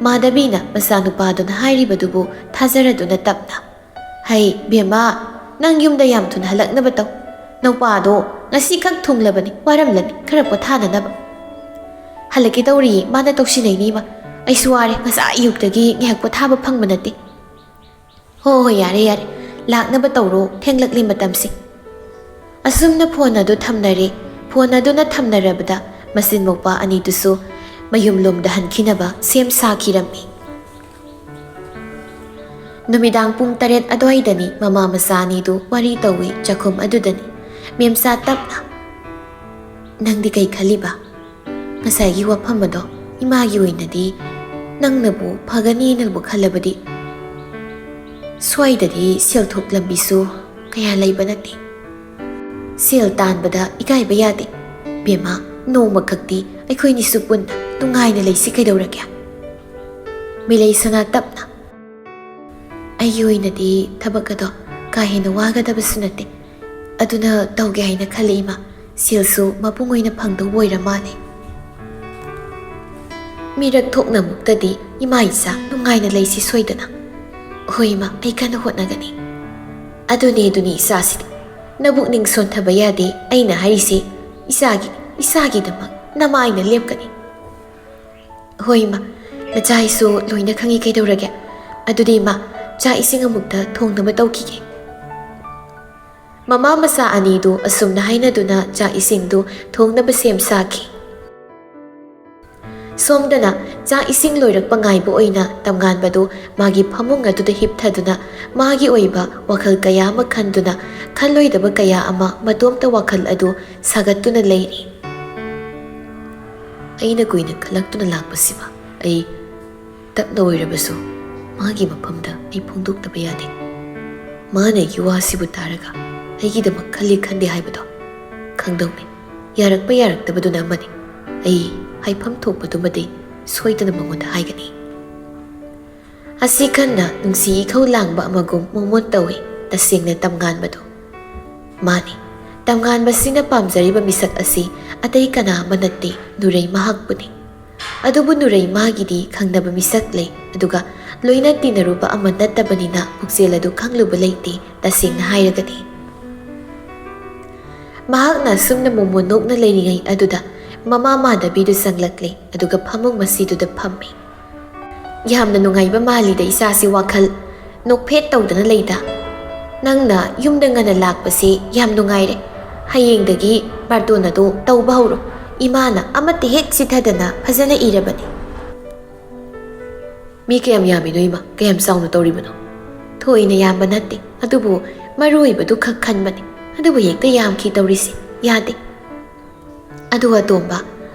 ꯃꯥꯙꯕꯤꯅ ꯃꯆꯥꯅꯨꯄꯥꯗꯨꯅ ꯍꯥꯏꯔꯤꯕꯗꯨꯕꯨ ꯊꯥꯖꯔꯗꯨꯅ ꯇꯞꯅ, "ꯍꯩ, ꯕꯦꯝꯃ, ꯅꯪ ꯌꯨꯝꯗ ꯌꯥꯝ ꯊꯨꯅ ꯍꯜꯂꯛꯅꯕ ꯇꯧ꯫ ꯅꯧꯄꯥꯗꯣ ꯉꯁꯤꯈꯛ ꯊꯨꯡꯂꯕꯅꯤ, ꯋꯥꯔꯝꯂꯅꯤ, ꯈꯔ ꯄꯣꯊꯥꯅꯅꯕ꯫" "ꯍꯜꯂꯛꯀꯦ ꯇꯧꯔꯤꯌꯦ, ꯃꯥꯅ ꯇꯧꯁꯤꯟꯅꯩꯅꯤ ꯏꯃꯥ꯫ ꯑꯩꯁꯨ ꯋꯥꯔꯦ, ꯉꯁꯥꯏ ꯑꯌꯨꯛꯇꯒꯤ ꯉꯥꯏꯍꯥꯛ ꯄꯣꯊꯥꯕ ꯐꯪꯕ ꯅꯠꯇꯦ꯫" "ꯍꯣ ꯍꯣꯏ, ꯌꯥꯔꯦ ꯌꯥꯔꯦ, ꯂꯥꯛꯅꯕ ꯇꯧꯔꯣ, ꯊꯦꯡꯂꯛꯂꯦ ꯃꯇꯝꯁꯦ꯫" ꯑꯁꯨꯝꯅ ꯐꯣꯟ ꯑꯗꯨ ꯊꯝꯅꯔꯦ꯫ ꯐꯣꯟ ꯑꯗꯨꯅ ꯊꯝꯅꯔꯕꯗ ꯃꯆꯤꯟ ꯃꯧꯄꯥ ꯑꯅꯤꯗꯨꯁꯨ ꯃꯌꯨꯝꯂꯣꯝꯗ ꯍꯟꯈꯤꯅꯕ ꯁꯦꯝ ꯁꯥꯈꯤꯔꯝꯃꯤ꯫ ꯅꯨꯃꯤꯗꯥꯡ ꯄꯨꯡ ꯇꯔꯦꯠ ꯑꯗꯨꯋꯥꯏꯗꯅꯤ ꯃꯃꯥ ꯃꯆꯥ ꯑꯅꯤꯗꯨ ꯋꯥꯔꯤ ꯇꯧꯏ ꯆꯥꯛꯈꯨꯝ ꯑꯗꯨꯗꯅꯤ꯫ ꯃꯦꯝꯆꯥ ꯇꯞꯅ, "ꯅꯪꯗꯤ ꯀꯩ ꯈꯜꯂꯤꯕ? ꯉꯁꯥꯏꯒꯤ ꯋꯥꯐꯝ ꯑꯗꯣ ꯏꯃꯥꯒꯤ ꯑꯣꯏꯅꯗꯤ ꯅꯪꯅꯕꯨ ꯐꯒꯅꯤꯅꯕꯨ ꯈꯜꯂꯕꯗꯤ, ꯁ꯭ꯋꯥꯏꯗꯗꯤ ꯁꯦꯜꯊꯣꯛ ꯂꯝꯕꯤꯁꯨ ꯀꯌꯥ ꯂꯩꯕ ꯅꯠꯇꯦ꯫ ꯁꯦꯜ ꯇꯥꯟꯕꯗ ꯏꯀꯥꯏꯕ ꯌꯥꯗꯦ꯫ ꯕꯦꯝꯃ, ꯅꯣꯡꯃꯈꯛꯇꯤ ꯑꯩꯈꯣꯏꯅꯤꯁꯨ ꯄꯨꯟꯅ ꯅꯨꯡꯉꯥꯏꯅ ꯂꯩꯁꯤ ꯀꯩꯗꯧꯔꯒꯦ?" ꯃꯤꯂꯩ ꯁꯅꯥ ꯇꯞꯅ, "ꯑꯩꯒꯤ ꯑꯣꯏꯅꯗꯤ ꯊꯕꯛ ꯑꯗꯣ ꯀꯥ ꯍꯦꯟꯅ ꯋꯥꯒꯗꯕꯁꯨ ꯅꯠꯇꯦ꯫ ꯑꯗꯨꯅ ꯇꯧꯒꯦ ꯍꯥꯏꯅ ꯈꯜꯂꯤ ꯏꯃꯥ꯫ ꯁꯦꯜꯁꯨ ꯃꯄꯨꯡ ꯑꯣꯏꯅ ꯐꯪꯗꯧꯕ ꯑꯣꯏꯔ ꯃꯥꯜꯂꯦ꯫ ꯃꯤꯔꯛ ꯊꯣꯛꯅꯃꯨꯛꯇꯗꯤ ꯏꯃꯥ ꯏꯆꯥ ꯅꯨꯡꯉꯥꯏꯅ ꯂꯩꯁꯤ ꯁꯣꯏꯗꯅ꯫" "ꯍꯣꯏ ꯏꯃꯥ, ꯑꯩ ꯀꯟꯅ ꯍꯣꯠꯅꯒꯅꯤ꯫" "ꯑꯗꯨꯅꯦ, ꯑꯗꯨꯅꯤ ꯏꯆꯥꯁꯤꯗꯤ꯫ ꯅꯕꯨꯛꯅꯤꯡ ꯁꯣꯟꯊꯕ ꯌꯥꯗꯦ꯫ ꯑꯩꯅ ꯍꯥꯏꯔꯤꯁꯦ ꯏꯆꯥꯒꯤ, ꯏꯆꯥꯒꯤꯗꯃꯛ ꯅꯃꯥꯏꯅ ꯂꯦꯞꯀꯅꯤ꯫" "ꯍꯣꯏ ꯏꯃꯥ, "ꯅꯆꯥ ꯑꯩꯁꯨ ꯂꯣꯏꯅ ꯈꯪꯉꯤ, ꯀꯩꯗꯧꯔꯒꯦ? ꯑꯗꯨꯗꯤ ꯏꯃꯥ, ꯆꯥꯛ ꯏꯁꯤꯡ ꯑꯃꯨꯛꯇ ꯊꯣꯡꯅꯕ ꯇꯧꯈꯤꯒꯦ꯫" ꯃꯃꯥ ꯃꯆꯥ ꯑꯅꯤꯗꯨ ꯑꯁꯨꯝꯅ ꯍꯥꯏꯅꯗꯨꯅ ꯆꯥꯛ ꯏꯁꯤꯡꯗꯨ ꯊꯣꯡꯅꯕ ꯁꯦꯝ ꯁꯥꯈꯤ꯫ ꯁꯣꯝꯗꯅ ꯆꯥꯛ ꯏꯁꯤꯡ ꯂꯣꯏꯔꯛꯄ ꯉꯥꯏꯕ ꯑꯣꯏꯅ ꯇꯝꯉꯥꯟꯕꯗꯨ ꯃꯥꯒꯤ ꯐꯃꯨꯡ ꯑꯗꯨꯗ ꯍꯤꯞꯊꯗꯨꯅ ꯃꯥꯒꯤ ꯑꯣꯏꯕ ꯋꯥꯈꯜ ꯀꯌꯥ ꯑꯃ ꯈꯟꯗꯨꯅ ꯈꯜꯂꯣꯏꯗꯕ ꯀꯌꯥ ꯑꯃ ꯃꯇꯣꯝꯇ ꯋꯥꯈꯜ ꯑꯗꯨ ꯁꯥꯒꯠꯇꯨꯅ ꯂꯩꯔꯤ꯫ "ꯑꯩꯅ ꯀꯨꯏꯅ ꯈꯜꯂꯛꯇꯨꯅ ꯂꯥꯛꯄꯁꯤꯃ ꯑꯩ ꯇꯞꯅ ꯑꯣꯏꯔꯕꯁꯨ ꯃꯥꯒꯤ ꯃꯐꯝꯗ ꯑꯩ ꯐꯣꯡꯗꯣꯛꯇꯕ ꯌꯥꯗꯦ꯫ ꯃꯥꯅ ꯑꯩꯒꯤ ꯋꯥꯁꯤꯕꯨ ꯇꯥꯔꯒ ꯑꯩꯒꯤꯗꯃꯛ ꯈꯜꯂꯤ ꯈꯟꯗꯦ ꯍꯥꯏꯕꯗꯣ ꯈꯪꯗꯧꯅꯤ꯫ ꯌꯥꯔꯛꯄ ꯌꯥꯔꯛꯇꯕꯗꯨꯅ ꯑꯃꯅꯤ꯫ ꯑꯩ ꯍꯥꯏꯐꯝ ꯊꯣꯛꯄꯗꯨꯃꯗꯤ ꯁꯣꯏꯗꯅ ꯃꯉꯣꯟꯗ ꯍꯥꯏꯒꯅꯤ꯫" ꯑꯁꯤ ꯈꯟꯅ ꯅꯨꯡꯁꯤ ꯏꯈꯧ ꯂꯥꯡꯕ ꯑꯃꯒꯨꯝ ꯃꯣꯃꯣꯟ ꯇꯧꯏ ꯇꯁꯦꯡꯅ ꯇꯝꯉꯥꯟꯕꯗꯨ꯫ ꯃꯥꯅꯤ, ꯇꯝꯉꯥꯟꯕꯁꯤꯅ ꯄꯥꯝꯖꯔꯤꯕ ꯃꯤꯁꯛ ꯑꯁꯤ ꯑꯇꯩ ꯀꯅꯥ ꯑꯃ ꯅꯠꯇꯦ, ꯅꯨꯔꯩ ꯃꯍꯥꯛꯄꯨꯅꯤ꯫ ꯑꯗꯨꯕꯨ ꯅꯨꯔꯩ ꯃꯥꯒꯤꯗꯤ ꯈꯪꯅꯕ ꯃꯤꯁꯛ ꯂꯩ, ꯑꯗꯨꯒ ꯂꯣꯏꯅ ꯇꯤꯟꯅꯔꯨꯕ ꯑꯃ ꯅꯠꯇꯕꯅꯤꯅ ꯄꯨꯛꯆꯦꯜ ꯑꯗꯨ ꯈꯪꯂꯨꯕ ꯂꯩꯇꯦ, ꯇꯁꯦꯡꯅ ꯍꯥꯏꯔꯒꯗꯤ꯫ ꯃꯍꯥꯛꯅ ꯑꯁꯨꯝꯅ ꯃꯣꯃꯣꯟ ꯅꯣꯛꯅ ꯂꯩꯔꯤꯉꯩ ꯑꯗꯨꯗ ꯃꯃꯥ ꯃꯥꯙꯕꯤꯗꯨ ꯆꯪꯂꯛꯂꯦ, ꯑꯗꯨꯒ ꯐꯃꯨꯡ ꯃꯁꯤꯗꯨꯗ ꯐꯝꯃꯤ꯫ "ꯌꯥꯝꯅ ꯅꯨꯡꯉꯥꯏꯕ ꯃꯥꯜꯂꯤꯗ ꯏꯆꯥꯁꯤ, ꯋꯥꯈꯜ ꯅꯣꯛꯐꯦꯠ ꯇꯧꯗꯅ ꯂꯩꯗ꯫ ꯅꯪꯅ ꯌꯨꯝꯗ ꯉꯟꯅ ꯂꯥꯛꯄꯁꯤ ꯌꯥꯝ ꯅꯨꯡꯉꯥꯏꯔꯦ꯫ ꯍꯌꯦꯡꯗꯒꯤ ꯕꯥꯔꯇꯣꯟ ꯑꯗꯨ ꯇꯧꯕ ꯍꯧꯔꯣ꯫ ꯏꯃꯥꯅ ꯑꯃꯠꯇ ꯍꯦꯛ ꯆꯤꯠꯊꯗꯅ ꯐꯖꯅ ꯏꯔꯕꯅꯤ꯫" "ꯃꯤ ꯀꯌꯥꯝ ꯌꯥꯝꯃꯤꯅꯣ ꯏꯃꯥ? ꯀꯌꯥꯝ ꯆꯥꯎꯅ ꯇꯧꯔꯤꯕꯅꯣ?" "ꯊꯣꯏꯅ ꯌꯥꯝꯕ ꯅꯠꯇꯦ, ꯑꯗꯨꯕꯨ ꯃꯔꯨ ꯑꯣꯏꯕꯗꯨ ꯈꯛ ꯈꯟꯕꯅꯤ꯫ ꯑꯗꯨꯕꯨ ꯍꯦꯛꯇ ꯌꯥꯝꯈꯤ ꯇꯧꯔꯤꯁꯦ, ꯌꯥꯗꯦ꯫ ꯑꯗꯨ ꯑꯇꯣꯝꯕ,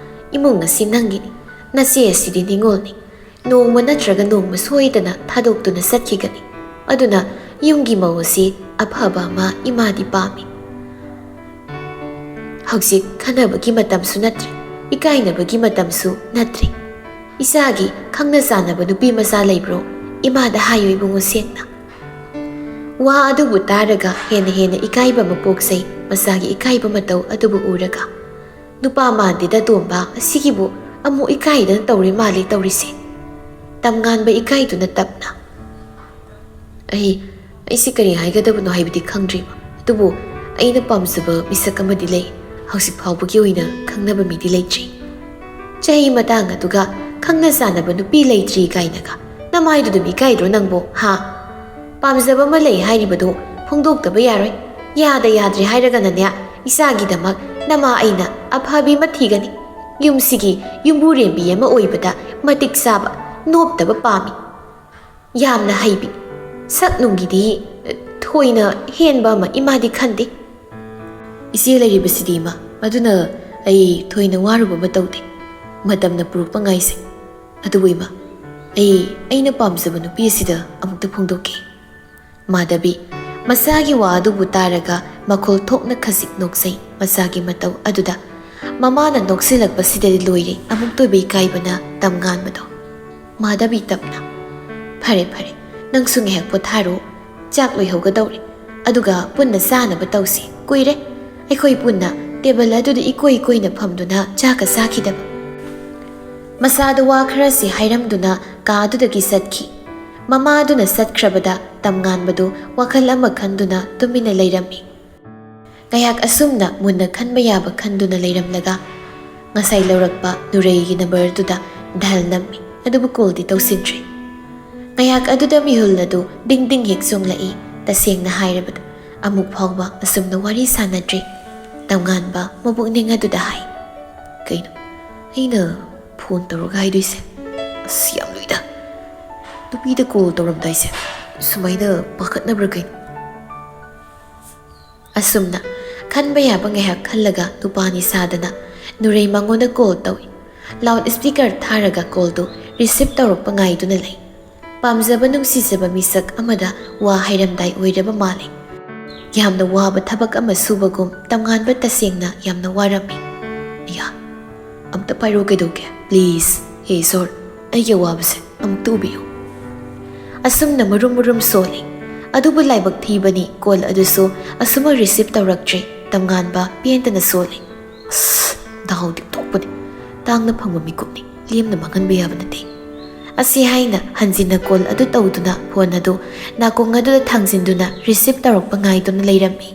ꯏꯃꯨꯡ ꯑꯁꯤ ꯅꯪꯒꯤꯅꯤ꯫ ꯅꯆꯦ ꯑꯁꯤꯗꯤ ꯅꯤꯉꯣꯜꯅꯤ꯫ ꯅꯣꯡꯃ ꯅꯠꯇ꯭ꯔꯒ ꯅꯣꯡꯃ ꯁꯣꯏꯗꯅ ꯊꯥꯗꯣꯛꯇꯨꯅ ꯆꯠꯈꯤꯒꯅꯤ꯫ ꯑꯗꯨꯅ ꯌꯨꯝꯒꯤ ꯃꯧ ꯑꯁꯤ ꯑꯐꯕ ꯑꯃ ꯏꯃꯥꯗꯤ ꯄꯥꯝꯃꯤ꯫ ꯍꯧꯖꯤꯛ ꯈꯟꯅꯕꯒꯤ ꯃꯇꯝꯁꯨ ꯅꯠꯇ꯭ꯔꯦ, ꯏꯀꯥꯏꯅꯕꯒꯤ ꯃꯇꯝꯁꯨ ꯅꯠꯇ꯭ꯔꯦ꯫ ꯏꯆꯥꯒꯤ ꯈꯪꯅ ꯆꯥꯟꯅꯕ ꯅꯨꯄꯤ ꯃꯆꯥ ꯂꯩꯕ꯭ꯔꯣ? ꯏꯃꯥꯗ ꯍꯥꯏꯌꯨ ꯏꯕꯨꯡꯉꯣ ꯁꯦꯡꯅ꯫" ꯋꯥ ꯑꯗꯨꯕꯨ ꯇꯥꯔꯒ ꯍꯦꯟꯅ ꯍꯦꯟꯅ ꯏꯀꯥꯏꯕ ꯑꯃ ꯄꯣꯛꯆꯩ, ꯃꯆꯥꯒꯤ ꯏꯀꯥꯏꯕ ꯃꯇꯧ ꯑꯗꯨꯕꯨ ꯎꯔꯒ꯫ "ꯅꯨꯄꯥ ꯃꯥꯟꯗꯦꯗ ꯇꯣꯝꯕ, ꯑꯁꯤꯒꯤꯕꯨ ꯑꯃꯨꯛ ꯏꯀꯥꯏꯗꯅ ꯇꯧꯔꯤ ꯃꯥꯜꯂꯤ ꯇꯧꯔꯤꯁꯦ꯫" ꯇꯝꯉꯥꯟꯕ ꯏꯀꯥꯏꯗꯨꯅ ꯇꯞꯅ, "ꯑꯩ, ꯑꯩꯁꯤ ꯀꯔꯤ ꯍꯥꯏꯒꯗꯕꯅꯣ ꯍꯥꯏꯕꯗꯤ ꯈꯪꯗ꯭ꯔꯤꯕ, ꯑꯗꯨꯕꯨ ꯑꯩꯅ ꯄꯥꯝꯖꯕ ꯃꯤꯁꯛ ꯑꯃꯗꯤ ꯂꯩ꯫ ꯍꯧꯖꯤꯛ ꯐꯥꯎꯕꯒꯤ ꯑꯣꯏꯅ ꯈꯪꯅꯕ ꯃꯤꯗꯤ ꯂꯩꯇ꯭ꯔꯤ꯫ ꯆꯍꯤ ꯃꯇꯥꯡ ꯑꯗꯨꯒ "ꯅꯪꯅ ꯆꯥꯟꯅꯕ ꯅꯨꯄꯤ ꯂꯩꯇ꯭ꯔꯤ ꯀꯥꯏꯅꯒ? ꯅꯃꯥꯏꯗꯨ ꯑꯗꯨꯝ ꯏꯀꯥꯏꯗ꯭ꯔꯣ ꯅꯪꯕꯨ, ꯍꯥ? ꯄꯥꯝꯖꯕ ꯑꯃ ꯂꯩ ꯍꯥꯏꯔꯤꯕꯗꯨ ꯐꯣꯡꯗꯣꯛꯇꯕ ꯌꯥꯔꯣꯏ꯫ ꯌꯥꯗ ꯌꯥꯗ꯭ꯔꯦ ꯍꯥꯏꯔꯒꯅꯅꯦ, ꯏꯆꯥꯒꯤꯗꯃꯛ ꯅꯃꯥ ꯑꯩꯅ ꯑꯐꯕꯤ ꯑꯃ ꯊꯤꯒꯅꯤ꯫ ꯌꯨꯝꯁꯤꯒꯤ ꯌꯨꯝꯕꯨꯔꯦꯝꯕꯤ ꯑꯃ ꯑꯣꯏꯕꯗ ꯃꯇꯤꯛ ꯆꯥꯕ, ꯅꯣꯞꯇꯕ ꯄꯥꯝꯃꯤ꯫ ꯌꯥꯝꯅ ꯍꯩꯕꯤ, ꯁꯛ ꯅꯨꯡꯒꯤꯗꯤ ꯊꯣꯏꯅ ꯍꯦꯟꯕ ꯑꯃ ꯏꯃꯥꯗꯤ ꯈꯟꯗꯦ꯫" "ꯏꯆꯦ ꯂꯩꯔꯤꯕꯁꯤꯗꯤ ꯏꯃꯥ, ꯃꯗꯨꯅ ꯑꯩ ꯊꯣꯏꯅ ꯋꯥꯔꯨꯕ ꯑꯃ ꯇꯧꯗꯦ꯫ ꯃꯇꯝꯅ ꯄꯨꯔꯛꯄ ꯉꯥꯏꯁꯦ꯫ ꯑꯗꯨꯕꯨ ꯏꯃꯥ, ꯑꯩ, ꯑꯩꯅ ꯄꯥꯝꯖꯕ ꯅꯨꯄꯤ ꯑꯁꯤꯗ ꯑꯃꯨꯛꯇ ꯐꯣꯡꯗꯣꯛꯀꯦ꯫" ꯃꯥꯙꯕꯤ ꯃꯆꯥꯒꯤ ꯋꯥ ꯑꯗꯨꯕꯨ ꯇꯥꯔꯒ ꯃꯈꯣꯜ ꯊꯣꯛꯅ ꯈꯖꯤꯛ ꯅꯣꯛꯆꯩ꯫ ꯃꯆꯥꯒꯤ ꯃꯇꯧ ꯑꯗꯨꯗ ꯃꯃꯥꯅ ꯅꯣꯛꯁꯤꯜꯂꯛꯄꯁꯤꯗꯗꯤ ꯂꯣꯏꯔꯦ ꯑꯃꯨꯛꯇꯣꯏꯕ ꯏꯀꯥꯏꯕꯅ ꯇꯝꯉꯥꯟꯕꯗꯣ꯫ ꯃꯥꯙꯕꯤ ꯇꯞꯅ, "ꯐꯔꯦ, ꯐꯔꯦ, ꯅꯪꯁꯨ ꯉꯥꯏꯍꯥꯛ ꯄꯣꯊꯥꯔꯣ꯫ ꯆꯥꯛ ꯂꯣꯏꯍꯧꯒꯗꯧꯔꯦ꯫ ꯑꯗꯨꯒ ꯄꯨꯟꯅ ꯆꯥꯅꯕ ꯇꯧꯁꯤ꯫ ꯀꯨꯏꯔꯦ ꯑꯩꯈꯣꯏ ꯄꯨꯟꯅ ꯇꯦꯕꯜ ꯑꯗꯨꯗ ꯏꯀꯣꯏ ꯀꯣꯏꯅ ꯐꯝꯗꯨꯅ ꯆꯥꯛꯀ ꯆꯥꯈꯤꯗꯕ꯫" ꯃꯆꯥꯗꯨ ꯋꯥ ꯈꯔꯁꯤ ꯍꯥꯏꯔꯝꯗꯨꯅ ꯀꯥ ꯑꯗꯨꯗꯒꯤ ꯆꯠꯈꯤ꯫ ꯃꯃꯥ ꯑꯗꯨꯅ ꯆꯠꯈ꯭ꯔꯕꯗ ꯇꯝꯉꯥꯟꯕꯗꯨ ꯋꯥꯈꯜ ꯑꯃ ꯈꯟꯗꯨꯅ ꯇꯨꯃꯤꯟꯅ ꯂꯩꯔꯝꯃꯤ꯫ ꯉꯥꯏꯍꯥꯛ ꯑꯁꯨꯝꯅ ꯃꯨꯟꯅ ꯈꯟꯕ ꯌꯥꯕ ꯈꯟꯗꯨꯅ ꯂꯩꯔꯝꯂꯒ, ꯉꯁꯥꯏ ꯂꯧꯔꯛꯄ ꯅꯨꯔꯩꯒꯤ ꯅꯝꯕꯔꯗꯨꯗ ꯗꯥꯏꯜ ꯅꯝꯃꯤ, ꯑꯗꯨꯕꯨ ꯀꯣꯜꯗꯤ ꯇꯧꯁꯤꯟꯗ꯭ꯔꯦ꯫ ꯉꯥꯏꯍꯥꯛ ꯑꯗꯨꯗ ꯃꯤꯍꯨꯜ ꯑꯗꯨ ꯗꯤꯡ ꯗꯤꯡ ꯍꯦꯛ ꯆꯣꯡꯂꯛꯏ꯫ ꯇꯁꯦꯡꯅ ꯍꯥꯏꯔꯕꯗ, ꯑꯃꯨꯛ ꯐꯥꯎꯕ ꯑꯁꯨꯝꯅ ꯋꯥꯔꯤ ꯁꯥꯅꯗ꯭ꯔꯤ꯫ ꯇꯝꯉꯥꯟꯕ ꯃꯕꯨꯛꯅꯤꯡ ꯑꯗꯨꯗ ꯍꯥꯏ, "ꯀꯩꯅꯣ ꯑꯩꯅ ꯐꯣꯟ ꯇꯧꯔꯒ ꯍꯥꯏꯗꯣꯏꯁꯦ? ꯑꯁ, ꯌꯥꯝ ꯂꯨꯏꯗ꯫ ꯅꯨꯄꯤꯗ ꯀꯣꯜ ꯇꯧꯔꯝꯗꯥꯏꯁꯦ ꯁꯨꯃꯥꯏꯅ ꯄꯥꯈꯠꯅꯕ꯭ꯔꯥ ꯀꯩꯅꯣ?" ꯑꯁꯨꯝꯅ ꯈꯟꯕ ꯌꯥꯕ ꯉꯥꯏꯍꯥꯛ ꯈꯜꯂꯒ ꯅꯨꯄꯥꯅꯤ ꯁꯥꯗꯅ ꯅꯨꯔꯩ ꯃꯉꯣꯟꯗ ꯀꯣꯜ ꯇꯧꯏ꯫ ꯂꯥꯎꯗ ꯁ꯭ꯄꯤꯀꯔ ꯊꯥꯔꯒ ꯀꯣꯜꯗꯨ ꯔꯤꯁꯤꯞ ꯇꯧꯔꯛꯄ ꯉꯥꯏꯗꯨꯅ ꯂꯩ꯫ ꯄꯥꯝꯖꯕ ꯅꯨꯡꯁꯤꯖꯕ ꯃꯤꯁꯛ ꯑꯃꯗ ꯋꯥ ꯍꯥꯏꯔꯝꯗꯥꯏ ꯑꯣꯏꯔꯕ ꯃꯥꯜꯂꯦ꯫ ꯌꯥꯝꯅ ꯋꯥꯕ ꯊꯕꯛ ꯑꯃ ꯁꯨꯕꯒꯨꯝ ꯇꯝꯉꯥꯟꯕ ꯇꯁꯦꯡꯅ ꯌꯥꯝꯅ ꯋꯥꯔꯝꯃꯤ꯫ "ꯑꯌꯥ, ꯑꯝꯇ ꯄꯥꯏꯔꯣ ꯀꯩꯗꯧꯒꯦ? Please, ꯍꯦ ꯏꯁꯣꯔ, ꯑꯩꯒꯤ ꯑꯋꯥꯕꯁꯦ ꯑꯃꯨꯛꯇ ꯎꯕꯤꯌꯨ꯫" ꯑꯁꯨꯝꯅ ꯃꯨꯔꯨꯝ ꯃꯨꯔꯨꯝ ꯁꯣꯜꯂꯤ꯫ ꯑꯗꯨꯕꯨ ꯂꯥꯏꯕꯛ ꯊꯤꯕꯅꯤ, ꯀꯣꯜ ꯑꯗꯨꯁꯨ ꯑꯁꯨꯝꯅ ꯔꯤꯁꯤꯞ ꯇꯧꯔꯛꯇ꯭ꯔꯦ꯫ ꯇꯝꯉꯥꯟꯕ ꯄꯦꯟꯗꯅ ꯁꯣꯜꯂꯤ꯫ "ꯑꯁ, ꯗꯥꯎꯗꯤ ꯊꯣꯛꯄꯅꯤ꯫ ꯇꯥꯡꯅ ꯐꯪꯕ ꯃꯤꯀꯨꯞꯅꯤ, ꯂꯦꯝꯅ ꯃꯥꯡꯍꯟꯕ ꯌꯥꯕ ꯅꯠꯇꯦ꯫" ꯑꯁꯤ ꯍꯥꯏꯅ ꯍꯟꯖꯤꯟꯅ ꯀꯣꯜ ꯑꯗꯨ ꯇꯧꯗꯨꯅ ꯐꯣꯟ ꯑꯗꯨ ꯅꯥꯀꯣꯡ ꯑꯗꯨꯗ ꯊꯥꯡꯖꯤꯟꯗꯨꯅ ꯔꯤꯁꯤꯞ ꯇꯧꯔꯛꯄ ꯉꯥꯏꯗꯨꯅ ꯂꯩꯔꯝꯃꯤ꯫